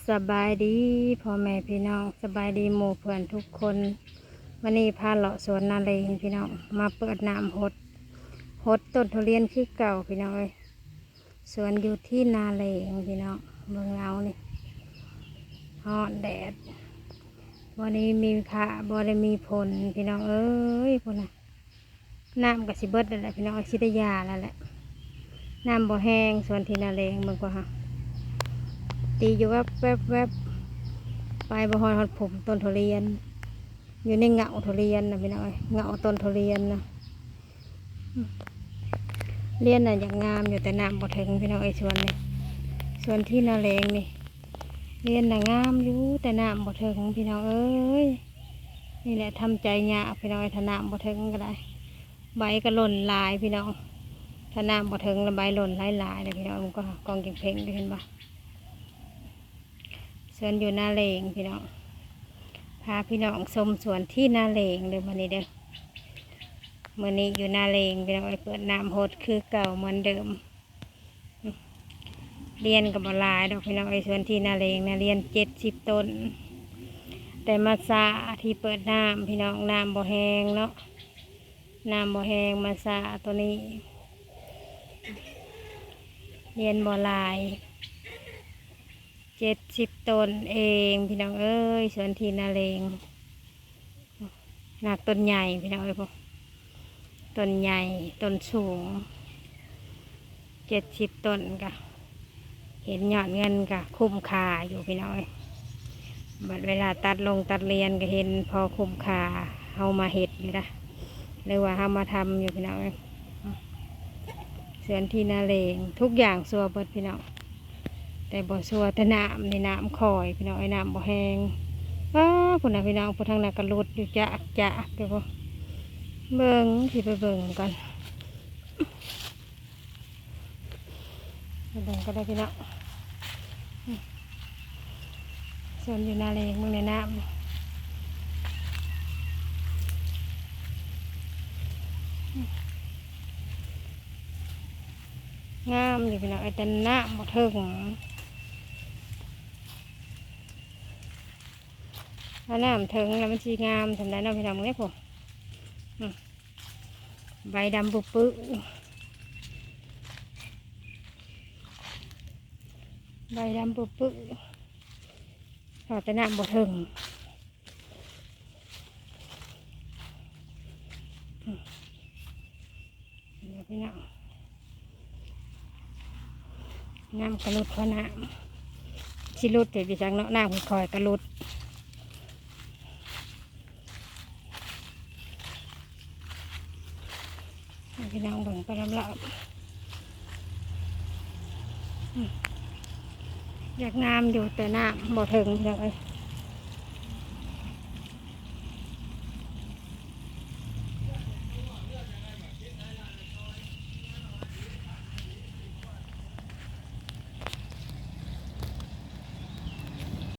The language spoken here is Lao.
ສະບາຍດີພໍ່ແມ່ພີ່ນ້ອງ ສະບາຍດີໝູ່ເພື່ອນທຸກຄົນ. ມື້ນີ້ພາເລາະສວນນາເລງພີ່ນ້ອງ ມາເປີດນ້ຳຫົດ ຫົດຕົ້ນທຸລຽນຄືເກົ່າພີ່ນ້ອງເອີຍ. ສວນຢູ່ທີ່ນາເລງພີ່ນ້ອງ ເບິ່ງເອົານີ້ ຮ້ອນແດດ ບໍ່ໄດ້ມີຟ້າ ບໍ່ໄດ້ມີຝົນພີ່ນ້ອງເອີຍ ພຸ້ນນະ. ນ້ຳກໍຊິເບິດແລ້ວແຫຼະພີ່ນ້ອງ ຊິໄດ້ຢາແລ້ວແຫຼະ. ນ້ຳບໍ່ແຮງ ສວນທີ່ນາເລງ ເບິ່ງກ່ອນຫາ ຕີຢູ່ແວບໆໆ ໄປບໍ່ຮອດ ຮອດພຸ້ນຕົ້ນທຸລຽນ ຢູ່ໃນເຫງົ້າທຸລຽນນະພີ່ນ້ອງເອີຍ ເຫງົ້າຕົ້ນທຸລຽນນະ. ລຽນນະຢາກງາມຢູ່ ແຕ່ນ້ຳບໍ່ເຖິງພີ່ນ້ອງເອີຍ. ສວນນີ້ ສວນທີ່ນາເລງນີ້ ລຽນນະງາມຢູ່ ແຕ່ນ້ຳບໍ່ເຖິງພີ່ນ້ອງເອີຍ. ນີ້ແຫຼະ ທຳໃຈຍາກພີ່ນ້ອງເອີຍ ຖ້ານ້ຳບໍ່ເຖິງກໍໄດ້. ໃບກໍຫຼົ່ນຫຼາຍພີ່ນ້ອງ ຖ້ານ້ຳບໍ່ເຖິງລະໃບຫຼົ່ນຫຼາຍໆເດ້ພີ່ນ້ອງ. ມັນກໍກອງເຄັ່ງເພັງຢູ່ ເຫັນບໍ່? ສວນຢູ່ນາເລງພີ່ນ້ອງ ພາພີ່ນ້ອງຊົມສວນທີ່ນາເລງເດີມື້ນີ້ເດີ. ມື້ນີ້ຢູ່ນາເລງພີ່ນ້ອງເອີຍ ເປີດນ້ຳຫົດຄືເກົ່າເໝືອນເດີມ. ລຽນກໍບໍ່ຫຼາຍດອກພີ່ນ້ອງເອີຍ ສວນທີ່ນາເລງນະ ລຽນເຈັດສິບຕົ້ນ ແຕ່ມາຊ້າທີ່ເປີດນ້ຳພີ່ນ້ອງ ນ້ຳບໍ່ແຮງເນາະ ນ້ຳບໍ່ແຮງ ມາຊ້າໂຕນີ້. ລຽນບໍ່ຫຼາຍ ເຈັດສິບຕົ້ນເອງພີ່ນ້ອງເອີຍ ສວນທີ່ນາເລງ. ນາຕົ້ນໃຫຍ່ພີ່ນ້ອງເອີຍ ໂອ້ ຕົ້ນໃຫຍ່ ຕົ້ນສູງ ເຈັດສິບຕົ້ນ ກະເຫັນຍອດເງິນກະຄຸ້ມຄ່າຢູ່ພີ່ນ້ອງເອີຍ. ບັດເວລາຕັດລົງຕັດລຽນກະເຫັນພໍຄຸ້ມຄ່າເຮົາມາເຮັດນີ້ນະ ຫຼືວ່າເຮົາມາທຳຢູ່ພີ່ນ້ອງເອີຍ. ສວນທີ່ນາເລງ ທຸກຢ່າງຊົ່ວເບິດພີ່ນ້ອງ ແຕ່ບໍ່ຊົ່ວແຕ່ນ້ຳນີ້ ນ້ຳຄ່ອຍພີ່ນ້ອງເອີຍ ນ້ຳບໍ່ແຮງ. ອ້າ ພຸ້ນນະພີ່ນ້ອງ ຜູ້ທາງນັ້ນກໍຫຼຸດຢູ່ຈາກໆຢູ່ພຸ້ນ. ເບິ່ງ ຊິໄປເບິ່ງກ່ອນ ໄປເບິ່ງກໍໄດ້ພີ່ນ້ອງ. ສວນຢູ່ນາເລງ ເບິ່ງໃນນ້ຳ ງາມຢູ່ພີ່ນ້ອງເອີຍ ແຕ່ນ້ຳບໍ່ເຖິງ. ຖ້ານ້ຳເຖິງແລ້ວມັນຊິງາມສ່ຳໃດເນາະພີ່ນ້ອງເອີຍ ເບິ່ງເດ້ ຜູ້ ອືມ ໃບດຳປຶບໆ ໃບດຳປຶບໆ ຖ້າແຕ່ນ້ຳບໍ່ເຖິງ. ນີ້ພີ່ນ້ອງ ນ້ຳກໍຫຼຸດ ພໍນ້ຳຊິຫຼຸດໄປຈັ່ງເນາະ ນ້ຳຄ່ອຍໆກໍຫຼຸດ. ໃຫ້ພີ່ນ້ອງເບິ່ງໄປລອບໆ ອືມ ຢາກງາມຢູ່ ແຕ່ນ້ຳບໍ່ເຖິງພີ່ນ້ອງເອີຍ.